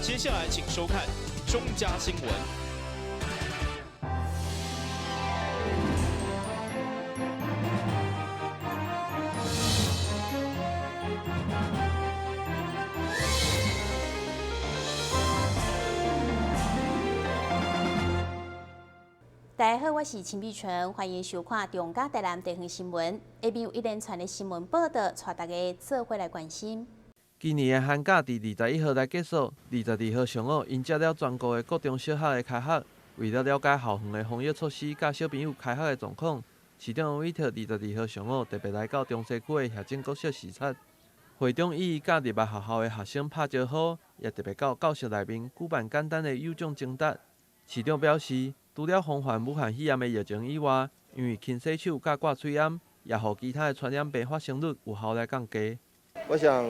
接下來請收看中嘉新聞。大家好，我是陳美純，歡迎收看中嘉台南地方新聞。下面有一連串的新聞報道，帶大家做伙來關心。今年的寒假佇21號來結束，22號上午迎接了全國的國中小學的開學。為了了解校園的防疫措施佮小朋友開學的狀況，市長委託22號上午特別來到中西區的協進國小視察。會長以佮入來學校的學生拍招呼，也特別到教室內面舉辦簡單的有獎徵答。市長表示，除了防範武漢肺炎的疫情以外，因為勤洗手佮掛喙罨，也予其他的傳染病發生率有效來降低。我想，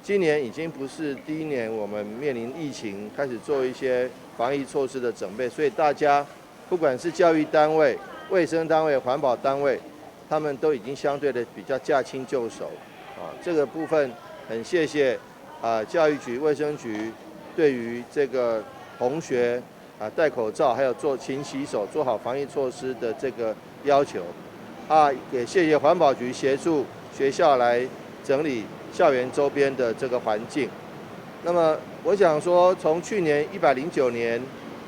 今年已經不是第一年，我們面臨疫情，開始做一些防疫措施的準備，所以大家不管是教育單位、衛生單位、環保單位，他們都已經相對的比較駕輕就熟。啊，這個部分很謝謝啊，教育局、衛生局對於這個同學。啊，戴口罩，還有做勤洗手、做好防疫措施的這個要求，啊，也謝謝環保局協助學校來整理校園周邊的這個環境。那麼，我想說，從去年109年，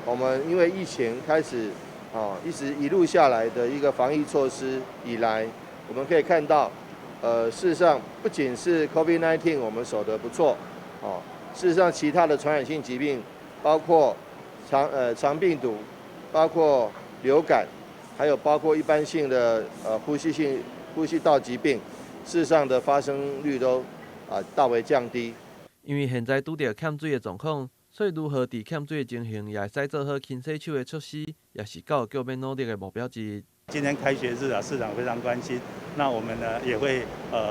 我們因為疫情開始，啊，一直一路下來的一個防疫措施以來，我們可以看到，事實上不僅是 COVID-19 我們守得不錯，哦，事實上其他的傳染性疾病，包括腸病毒，包括流感，還有包括一般性的呼吸道疾病，事實上的發生率都大為降低。因為現在拄著欠水的狀況，所以如何佇欠水的情形也會使做好勤洗手的措施，也是教育局欲努力的目標之一。今天開學日啊，市長非常關心，那我們呢也會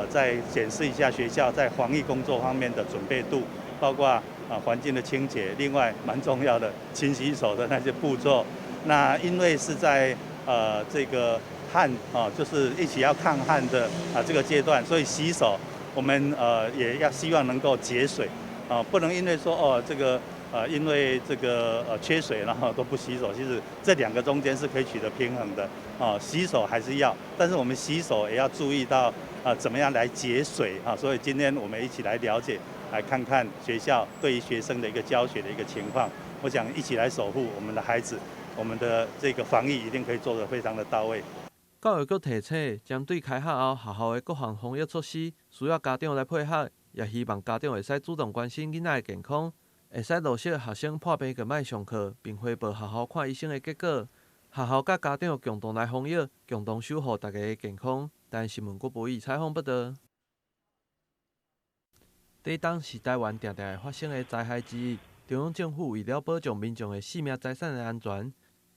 再檢視一下學校在防疫工作方面的準備度，包括環境的清潔，另外蠻重要的勤洗手的那些步驟。那因為是在這個旱啊，就是一起要抗旱的啊這個階段，所以洗手我們也要希望能夠節水啊，不能因為說哦這個因為這個缺水然後都不洗手。其實這兩個中間是可以取得平衡的啊，洗手還是要，但是我們洗手也要注意到啊怎麼樣來節水啊。所以今天我們一起來了解。來看看學校對於學生的一個教學的一個情況，我想一起來守護我們的孩子，我們的這個防疫一定可以做得非常的到位。教育局提醒，針對開學後學校的各項防疫措施，需要家長來配合，也希望家長會使主動關心囡仔的健康，會使落實學生破病就莫上課，並匯報學校看醫生的結果。學校佮家長共同來防疫，共同守護大家的健康。台新聞郭博義採訪報導。地震是台灣定定會發生的災害之一。中央政府為了保障民眾的生命財產的安全，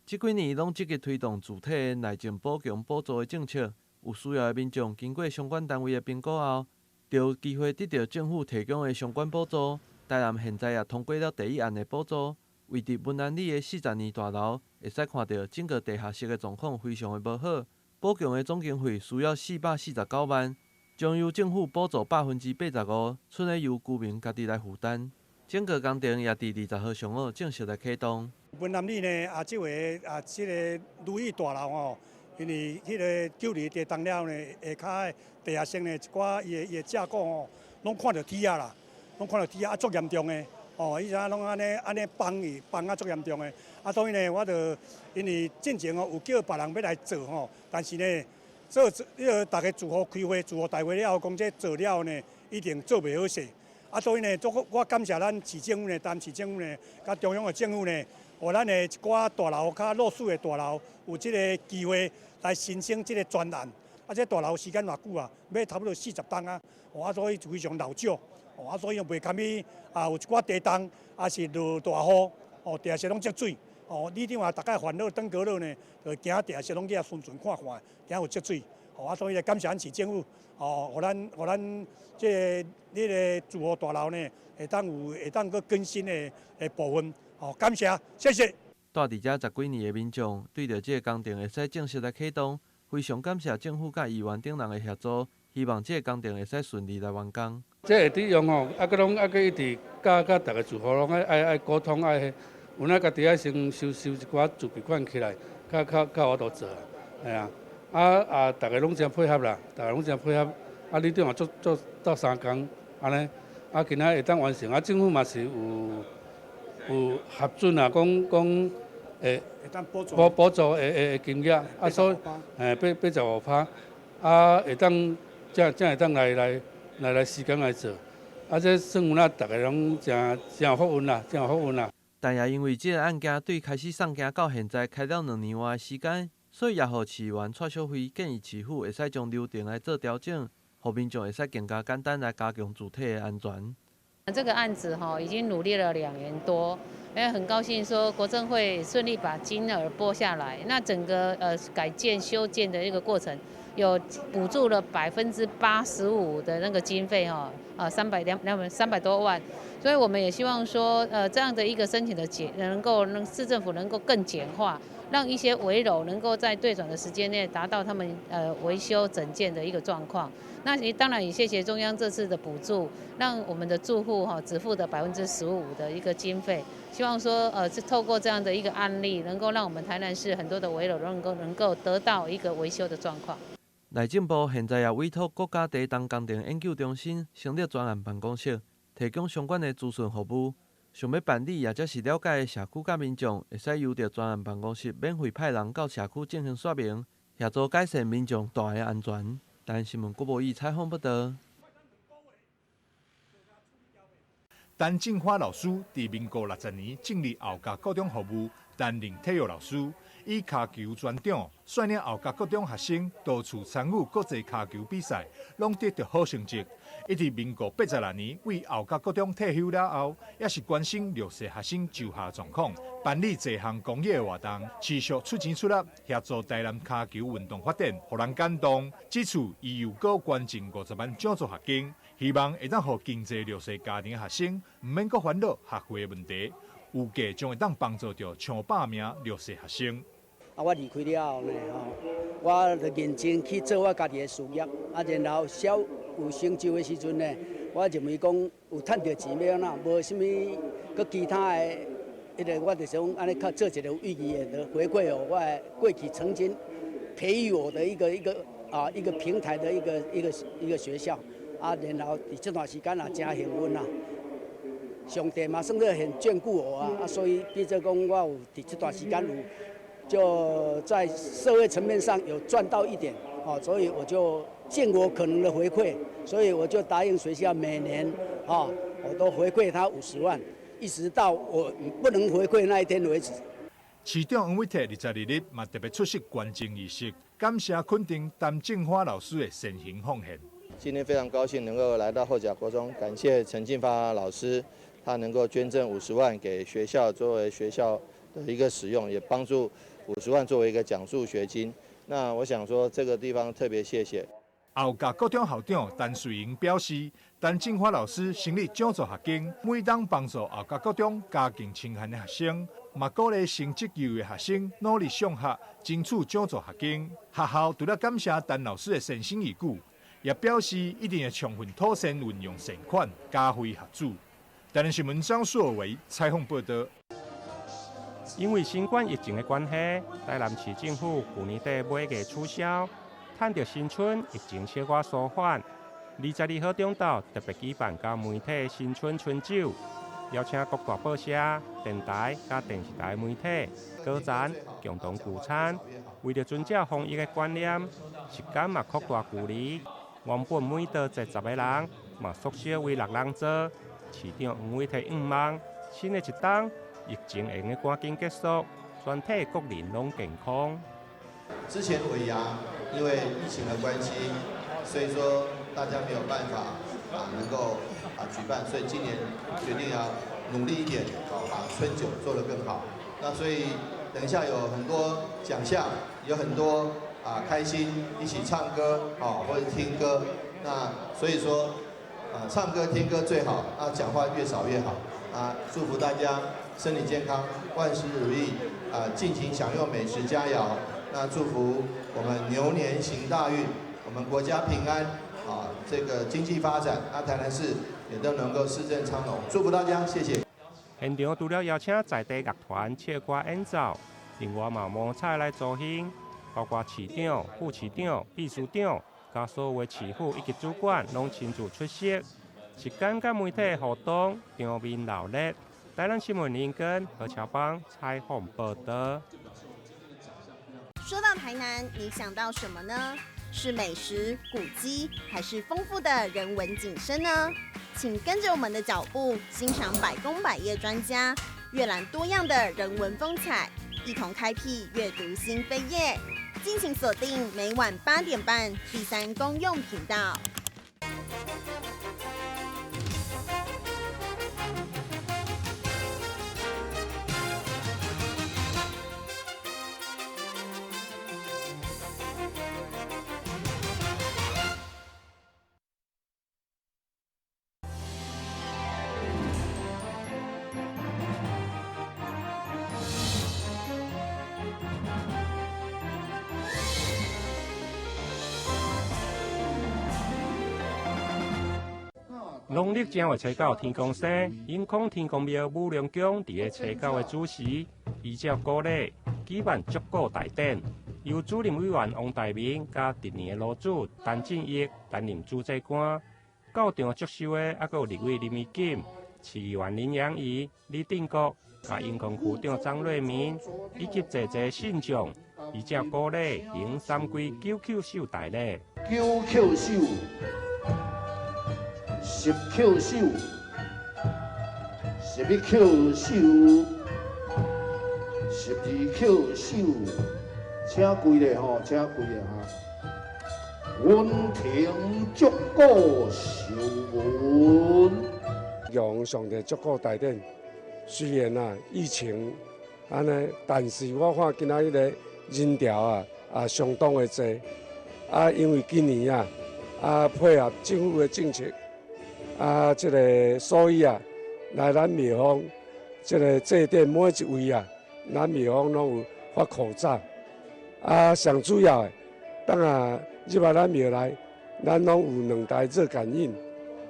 這幾年攏積極推動主體的耐震補強補助的政策。有需要的民眾經過相關單位的評估後，就有機會得到政府提供的相關補助。台南現在也通過了第一案的補助，位佇文安里的40年大樓，會使看著整個地下室的狀況非常的無好。補強的總經費需要449萬。將由政府補助85%，剩的由居民家己來負擔。整個工程也佇20號上午正式來啟動。文南里呢，啊，這回啊，這個如意大樓吼，因為彼個九二地動了呢，下跤的地下室呢，一寡伊的伊的架構吼，攏看著鐵仔啦，攏看著鐵仔啊，足嚴重的哦，彼陣攏按呢按呢崩去，崩啊足嚴重的。啊，所以呢，我就因為進前哦有叫別人欲來做吼，但是呢。做做，彼個逐家住戶開會，住戶大會了後，講這做了後呢，一定做袂好勢。啊，所以呢，足我感謝咱市政府呢，台南市政府呢，佮中央的政府呢，予咱的一寡大樓較弱勢的大樓有這個機會來申請這個專案。啊，這大樓時間偌久啊，欲差不多40冬啊。哦，啊，所以非常老舊。哦，啊，所以袂堪去啊，有一寡地動，抑是落大雨，哦，地下室攏積水。哦，里長也逐擺煩惱登革熱呢，就驚地下室攏去遐巡巡看看，驚有積水。哦，啊，所以感謝咱市政府，哦，予咱予咱這个彼个住戶大樓呢，會當有會當閣更新的的部分。哦，感謝，謝謝。住佇遮十幾年的民眾，對著這个工程會使正式來啟動，非常感謝政府佮議員等人的協助，希望這个工程會使順利來完工。這會佇用吼，啊，閣攏啊，閣一直佮佮逐个住戶攏愛愛愛溝通愛，有影家己愛先收收一寡自備款起來，較較較有法度做，嘿啊，啊啊，逐个攏誠配合啦，逐个攏誠配合，啊，里長也做做鬥相共，按呢，啊，今仔會當完成，啊，政府嘛是有有核准啊，講講會補補助的的金額，啊，所以嘿八八十五趴，啊，會當才才會當來來來來時間來做，啊，這算有影逐个攏誠誠有福運啦，誠有福運啦。但也因為這个案件對開始送件到現在開了兩年外的時間，所以也予市議員蔡淑慧建議市府會使將流程來做調整，予民眾會使更加簡單來加強住體的安全。這個案子哈已經努力了2年多，也很高興說國政會順利把金額撥下來。那整個改建修建的一個過程，有補助了85%的那個經費哈，啊三百兩兩300多萬，所以我們也希望說，這樣的一個申請的簡能夠讓市政府能夠更簡化，讓一些危樓能夠在最短的時間內達到他們維修整建的一個狀況。那也當然也謝謝中央這次的補助，讓我們的住戶哈只付的15%的一個經費。希望說是透過這樣的一個案例，能夠讓我們台南市很多的危樓能夠能夠得到一個維修的狀況。內政部現在也委託國家地動工程研究中心成立專案辦公室，提供相關的資訊服務。想欲辦理，抑者是了解的社區佮民眾，會使由著專案辦公室免費派人到社區進行說明，協助改善民眾蹛的安全。台灣新聞郭博義採訪報導。陳進發老師佇民國60年進入後甲國中服務，擔任體育老師，以跤球專長，率領後甲國中學生多次參與國際跤球比賽，攏得著好成績。伊佇民國86年為後甲國中退休了後，也是關心弱勢學生就學狀況，辦理濟項公益活動，持續出錢出力協助台南跤球運動發展，予人感動。這次伊又閣捐贈50萬獎助學金，希望會當予經濟弱勢家庭學生毋免閣煩惱學費的問題，預計將會當幫助著上百名弱勢學生。啊，我離開了後呢，吼，我就認真去做我家己的事業，啊，然後小有成就的時陣呢，我認為講有趁著錢欲按怎，無啥物閣其他的，彼个我就是講按呢較做一個有意義的回饋予我的過去曾經培育我的一個一個啊一個平台的一個一個一個學校，啊，然後佇這段時間也誠幸運啦，上帝嘛算做很眷顧我啊，啊，所以變做講我有佇這段時間有就在社會層面上有賺到一點，哦，所以我就盡我可能的回饋，所以我就答應學校每年，哦，我都回饋他50萬，一直到我不能回饋那一天為止。市長黃偉哲22日嘛特別出席捐贈儀式，感謝肯定陳進發老師的善行奉獻。今天非常高興能夠來到後甲國中，感謝陳進發老師，他能夠捐贈五十萬給學校作為學校的一個使用，也幫助五十萬作為一個獎助學金。那我想說，這個地方特別謝謝。後甲國中校長陳瑞英表示，陳進發老師成立獎助學金，每當幫助後甲國中家境清寒的學生，嘛鼓勵成績優的學生努力上學，爭取獎助學金。學校除了感謝陳老師的善心義舉，也表示一定會充分妥善運用善款，嘉惠學子。台南新聞張碩維採訪報導。因為新冠疫情的關係，台南市政府舊年底尾月取消，趁著新春疫情小可舒緩，22號中晝特別舉辦佮媒體新春春酒，邀請各大報社、電台佮電視台媒體高層共同聚餐，為著遵照防疫的觀念，席間嘛擴大距離，原本每桌坐十個人，嘛縮小為六人座。市長黃偉哲向望，新的一冬疫情會用趕緊結束，全體國人攏健康。之前尾牙因為疫情的關係，所以說大家沒有辦法啊能夠啊舉辦，所以今年決定要努力一點，啊把春酒做得更好。那所以等一下有很多獎項，有很多啊開心一起唱歌啊或者聽歌。那所以說啊唱歌聽歌最好，啊講話越少越好。啊祝福大家身體健康，萬事如意，啊盡情享用美食佳餚。那祝福我們牛年行大運，我們國家平安，啊這個經濟發展，那台南市也都能夠市政昌隆，祝福大家，謝謝。現場除了邀請在地樂團唱歌演奏，另外嘛摸彩來助興，包括市長、副市長、秘書長，佮所有市府以及主管攏親自出席，是感覺媒體互動，場面鬧熱。台南新聞林根何喬邦採訪報道。說到台南，你想到什麼呢？是美食、古蹟，還是豐富的人文景深呢？請跟着我們的腳步，欣賞百工百業專家閱覽多樣的人文風采，一同開闢閱讀新扉頁。敬請鎖定每晚8點半第三公用頻道。農曆正月初九天公生，永康天公廟武龍宮佇咧初九的主時，依照古禮舉辦祝蠱大典，由主任委員王大明佮值年的爐主陳進益擔任主祭官。到場祝壽的猶閣有立委林宜錦、市議員林養怡、李定國、佮永康區長張瑞明，以及濟濟信眾，依照古禮行三跪九叩首大禮。九叩首。十叩首，11叩首，12叩首，請跪咧吼，請跪咧哈。溫庭祝蠱壽文，用上帝祝蠱大典，雖然啊疫情按呢，但是我看今仔日个人潮啊啊相當的濟，啊因為今年啊啊配合政府的政策。啊，這個所以啊，來咱廟方，這個祭典每一位啊，咱廟方攏有發口罩。啊，上主要的，當啊入來咱廟內，咱攏有兩台熱感應，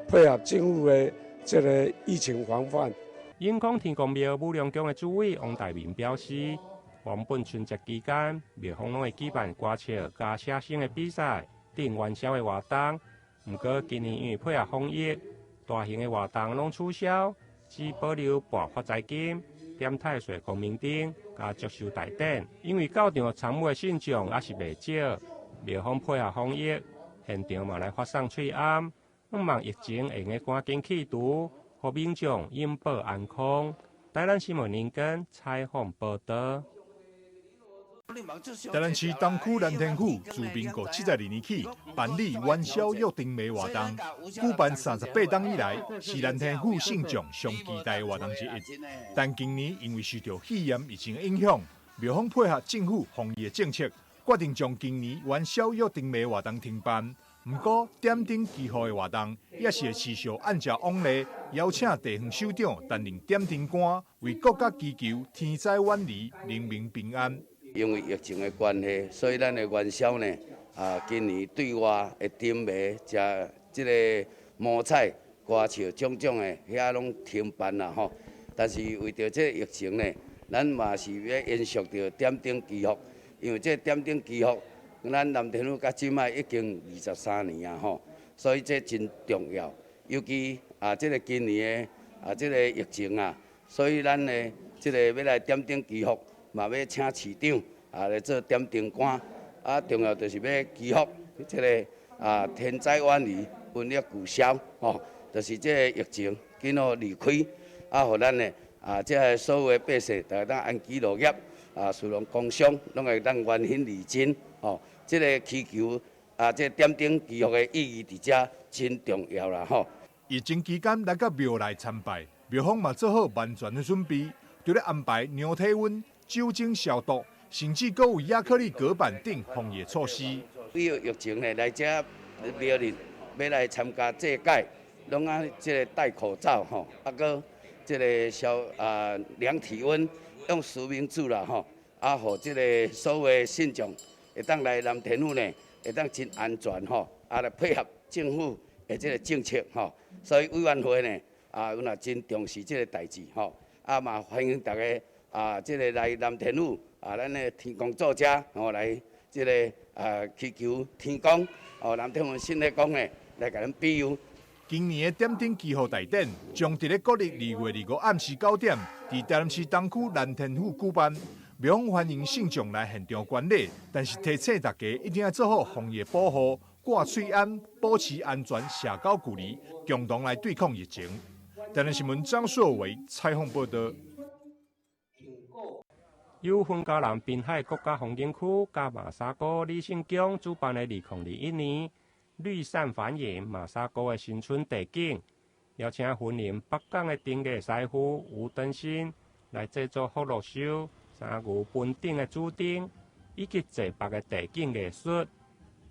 配合政府的這個疫情防範。永康天公廟武龍宮的主委王大明表示，原本春節期間，廟方攏會舉辦歌唱佮寫生的比賽等元宵的活動，毋過今年因為配合防疫，大型的活動攏取消，只保留撥發財金、點太歲孔明燈、佮祝壽大典。因為到場參與的信眾猶是袂少，廟方配合防疫，現場嘛來發送喙罨，向望疫情會用得趕緊去除，予民眾永保安康。台南新聞林根採訪報道。台南市東區南天府自民國72年起辦理元宵約燈謎活動，舉辦38冬以來，是南天府信眾上期待的活動之一。但今年因為受到肺炎疫情的影響，廟方配合政府防疫的政策，決定將今年元宵約燈謎活動停辦。毋過點燈祈福的活動也是會持續按照往例，邀請地方首長擔任點燈官，為國家祈求天災遠離、人民平安。因為疫情的關係，所以咱的元宵呢，啊，今年對外的燈謎、食這個摸彩、歌唱種種的，遐攏停辦啦吼。但是為著這個疫情呢，咱嘛是欲延續著點燈祈福，因為這點燈祈福，咱南天府到這擺已經23年啊吼，所以這真重要。尤其啊，這個今年的啊，這個疫情啊，所以咱呢，這個欲來點燈祈福。嘛欲請市長啊來做點燈官，啊，重要就是欲祈福這個啊天災遠離，瘟疫俱消，吼，就是這個疫情緊予離開，啊，予咱呢啊這個所有的百姓，逐家當安居樂業，啊，士農工商攏會當願顯利真，吼，這個祈求啊，這個點燈祈福的意義佇遮真重要啦，吼。疫情期間來到廟內參拜，廟方嘛做好萬全的準備，除了安排量體溫、酒精消毒，甚至閣有亞克力隔板等防疫措施。為了疫情呢，來遮廟裡欲來參加祭改，攏愛這個戴口罩吼，啊，閣這個消啊量體溫，用實名制啦吼，啊，予這個所有的信眾會當來南天府呢，會當真安全吼，啊來配合政府的這个政策吼，所以委員會呢啊，阮也真重視這个代誌吼，啊嘛歡迎大家啊，這个來南天府啊，咱的天公祖遮吼來這个啊祈求天公哦，南天府信德公呢來共咱庇佑。今年的點燈祈福大典將佇咧國曆2月25暗時9點，佇台南市東區南天府舉辦。廟方歡迎信眾來現場觀禮，但是提醒大家一定要做好防疫保護，掛喙罨，保持安全社交距離，共同來對抗疫情。台南新聞張碩偉採訪報道。由雲嘉南濱海國家風景區佮馬沙溝李姓宮主辦的2021年綠扇繁迎馬沙溝的新春地景，邀請雲林北港的燈藝師傅吳登新來製作福祿壽、三牛盆頂的主燈，以及坐北的地景藝術，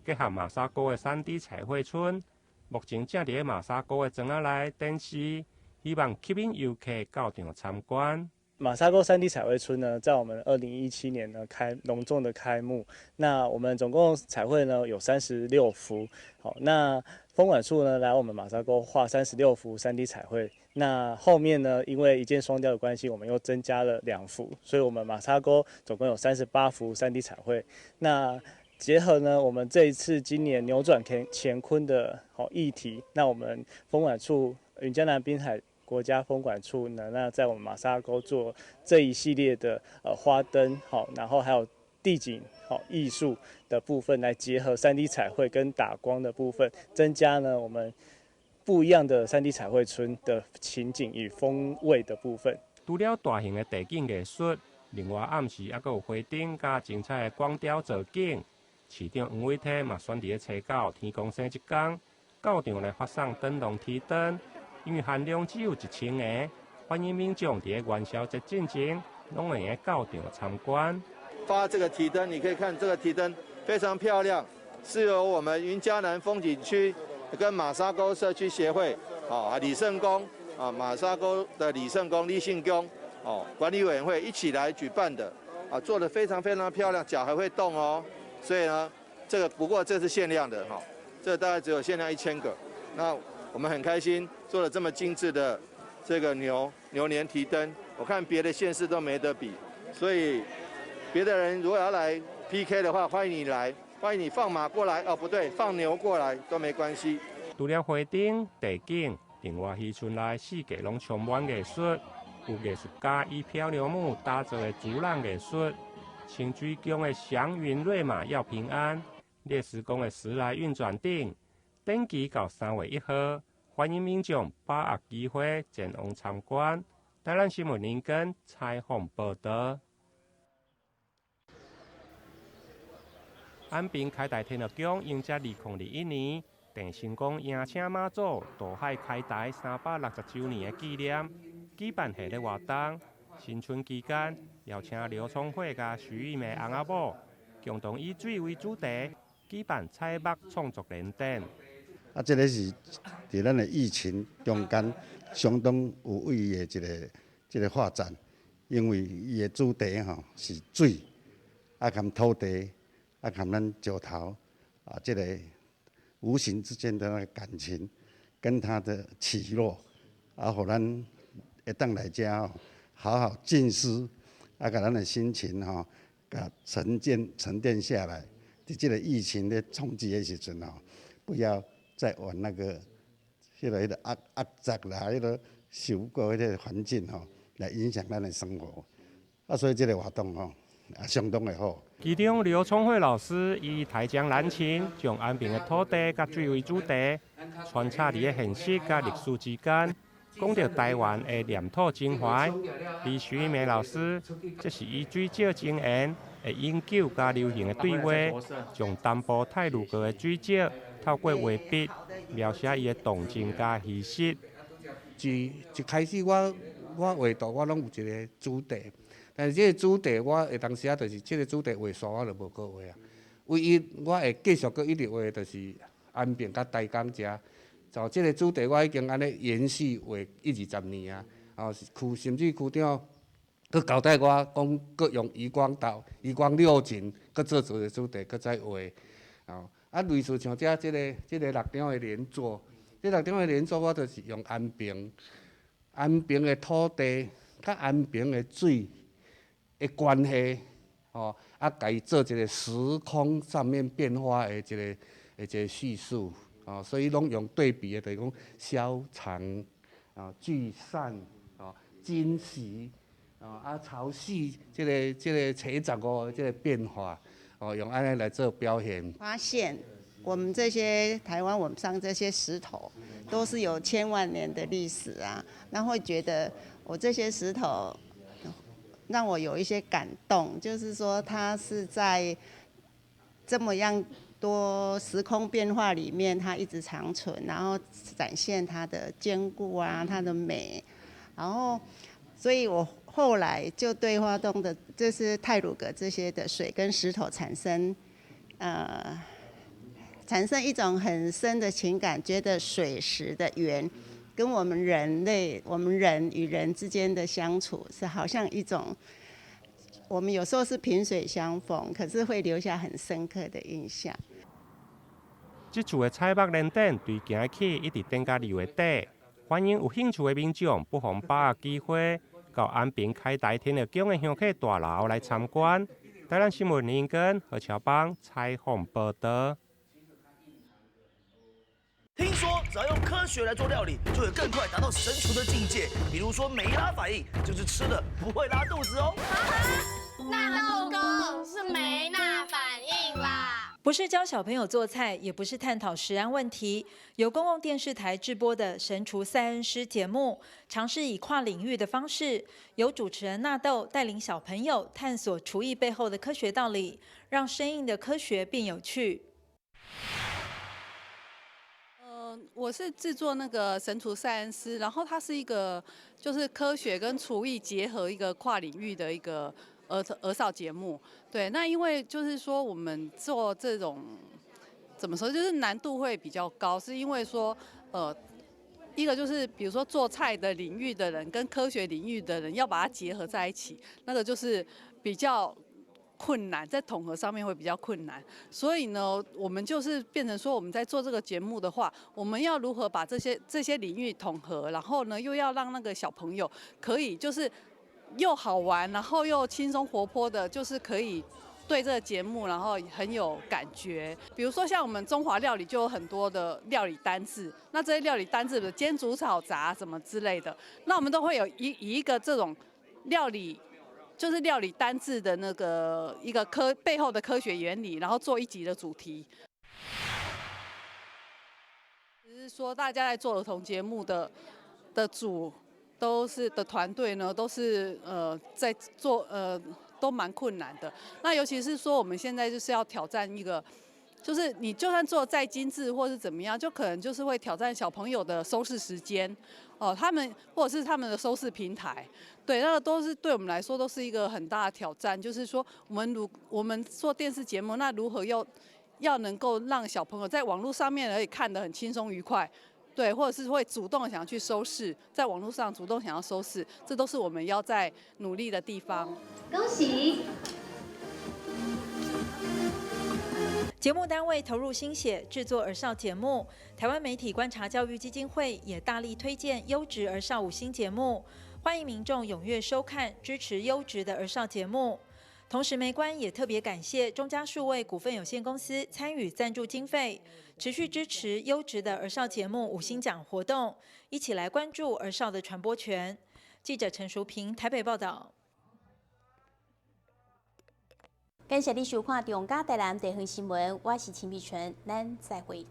結合馬沙溝的3D 彩繪村，目前正佇咧馬沙溝的莊仔內展示，希望吸引遊客到場參觀。馬沙溝3D 彩繪村呢，在我們2017年呢隆重的開幕。那我們總共彩繪呢有36幅。好，那風管處呢來我們馬沙溝畫36幅3D 彩繪。那後面呢，因為一箭雙雕的關係，我們又增加了2幅，所以我們馬沙溝總共有38幅3D 彩繪。那結合呢，我們這一次今年扭轉乾坤的好議題，那我們風管處雲嘉南濱海國家風管處呢，那在我們馬沙溝做這一系列的花燈，好，然後還有地景好藝術的部分，來結合3D 彩繪跟打光的部分，增加呢我們不一樣的3D 彩繪村的情景與風味的部分。除了大型的地景藝術，另外暗時猶閣有花燈佮精彩的光雕造景。市長黃偉哲嘛選佇咧初九天公生這工，到場來發送燈籠提燈。因為限量只有1000個，歡迎民眾佇咧元宵節進前，攏會用到場參觀。發這個提燈，你可以看這個提燈非常漂亮，是由我們雲嘉南風景區跟馬沙溝社區協會，啊李聖公啊馬沙溝的李聖公李信公哦管理委員會一起來舉辦的，啊做得非常非常漂亮，腳還會動哦，所以呢，這個不過這是限量的哈，這個大概只有限量1000個，那。我們很開心做了這麼精緻的這個牛年提燈，我看別的縣市都沒得比，所以別的人如果要來 PK 的話，歡迎你來，歡迎你放馬過來，哦不對，放牛過來都沒關係。除了花燈、地景，另外漁村內四界攏充滿藝術，有藝術家以漂流木打造的竹籃藝術，清水宮的祥雲瑞馬耀平安，烈士宮的時來運轉頂。展期到3月1號，歡迎民眾把握機會前往參觀。台南新聞林根採訪報道。安平開大天后宮迎接2021年鄭成功迎請媽祖渡海開台360週年的紀念，舉辦系列活動。新春期間，邀請劉聰慧佮徐玉梅翁仔某，共同以水為主題，舉辦彩墨創作聯展。啊，這个是佇咱的疫情中間相當有意義的一個畫展，因為伊的主題吼是水，啊，含土地，啊，含咱石頭，啊，這個無形之間的那個感情，跟它的起落，啊，予咱會當來遮吼，好好靜思，啊，共咱的心情吼，共沉澱下來。佇這個疫情咧衝擊的時陣吼，不要再往那個、彼個、彼個壓壓榨啦、彼個受過彼個環境吼，來影響咱的生活。啊，所以這個活動吼，也相當的好。其中劉聰慧老師以台江南情，將安平的土地佮水為主題，穿插佇咧現實佮歷史之間，講著台灣的黏土情懷。而徐玉梅老師則是以水石情緣的永久佮流行的對話，將南部太魯閣的水石透過畫筆描寫伊的動靜佮虛實。自一開始我畫圖，我攏有一個主題，但是這個主題我會當時啊，就是這個主題畫煞，我就無閣畫啊。唯一我會繼續閣一直畫，就是安平佮台江遮。就這個主題，我已經按呢延續畫一二十年啊。哦，區甚至區長閣交代我講，閣用漁光島、漁光六景，閣做一個主題，閣再畫。哦，啊，類似像這個6張的連作，第六張的連作，我就是用安平，安平的土地佮安平的水的關係，吼，啊，共伊做一個時空上面變化的一個敘述，哦，所以攏用對比的，就是講消長、啊聚散、哦今昔、哦啊潮汐，這個斜15的這個變化，哦，用按呢來做表現。發現我們這些台灣，我們上這些石頭都是有千萬年的歷史啊，然後會覺得我這些石頭讓我有一些感動，就是說它是在這麼樣多時空變化裡面，它一直長存，然後展現它的堅固啊，它的美，然後，所以我後來就對花東的，就是太魯閣這些的水跟石頭產生一種很深的情感，覺得水石的緣跟我們人類，我們人與人之間的相處是好像一種，我們有時候是萍水相逢，可是會留下很深刻的印象。這次的彩墨聯展對今日起一直展到2月底，歡迎有興趣的民眾不妨把握機會，到安平凱達天樂宮的香客大樓來參觀。台南新聞林根何喬邦採訪報道。聽說只要用科學來做料理，就會更快達到神廚的境界。比如說梅拉反應，就是吃了不會拉肚子哦。納豆哥是梅納反應啦。不是教小朋友做菜，也不是探討食安問題。由公共電視台製播的《神廚賽恩師》節目，嘗試以跨領域的方式，由主持人納豆帶領小朋友探索廚藝背後的科學道理，讓生硬的科學變有趣。我是製作那個神廚賽恩師，然後它是一個就是科學跟廚藝結合一個跨領域的一個兒少節目。對，那因為就是說我們做這種怎麼說，就是難度會比較高，是因為說一個就是比如說做菜的領域的人跟科學領域的人要把它結合在一起，那個就是比較困難，在統合上面會比較困難，所以呢，我們就是變成說，我們在做這個節目的話，我們要如何把這些領域統合，然後呢，又要讓那個小朋友可以就是又好玩，然後又輕鬆活潑的，就是可以對這個節目然後很有感覺。比如說像我們中華料理就有很多的料理單字，那這些料理單字的煎、煮、炒、炸什麼之類的，那我們都會有一個這種料理。就是料理單字的那個一個背後的科學原理，然後做一集的主題。只是說大家在做兒童節目的組都是的團隊呢，都是在做都蠻困難的。那尤其是說我們現在就是要挑戰一個，就是你就算做再精緻或是怎麼樣，就可能就是會挑戰小朋友的收視時間。哦，他們或者是他們的收視平台，對，那個都是對我們來說都是一個很大的挑戰。就是說，我們做電視節目，那如何又要能夠讓小朋友在網絡上面可以看得很輕鬆愉快，對，或者是會主動想要去收視，在網絡上主動想要收視，這都是我們要在努力的地方。恭喜！節目單位投入心血製作兒少節目，台灣媒體觀察教育基金會也大力推薦優質兒少五星節目，歡迎民眾踴躍收看，支持優質的兒少節目。同時，媒觀也特別感謝中嘉數位股份有限公司參與贊助經費，持續支持優質的兒少節目五星獎活動，一起來關注兒少的傳播權。記者陳淑萍台北報道。感謝你收看《中嘉台南地方新聞》，我是秦碧純，咱再會。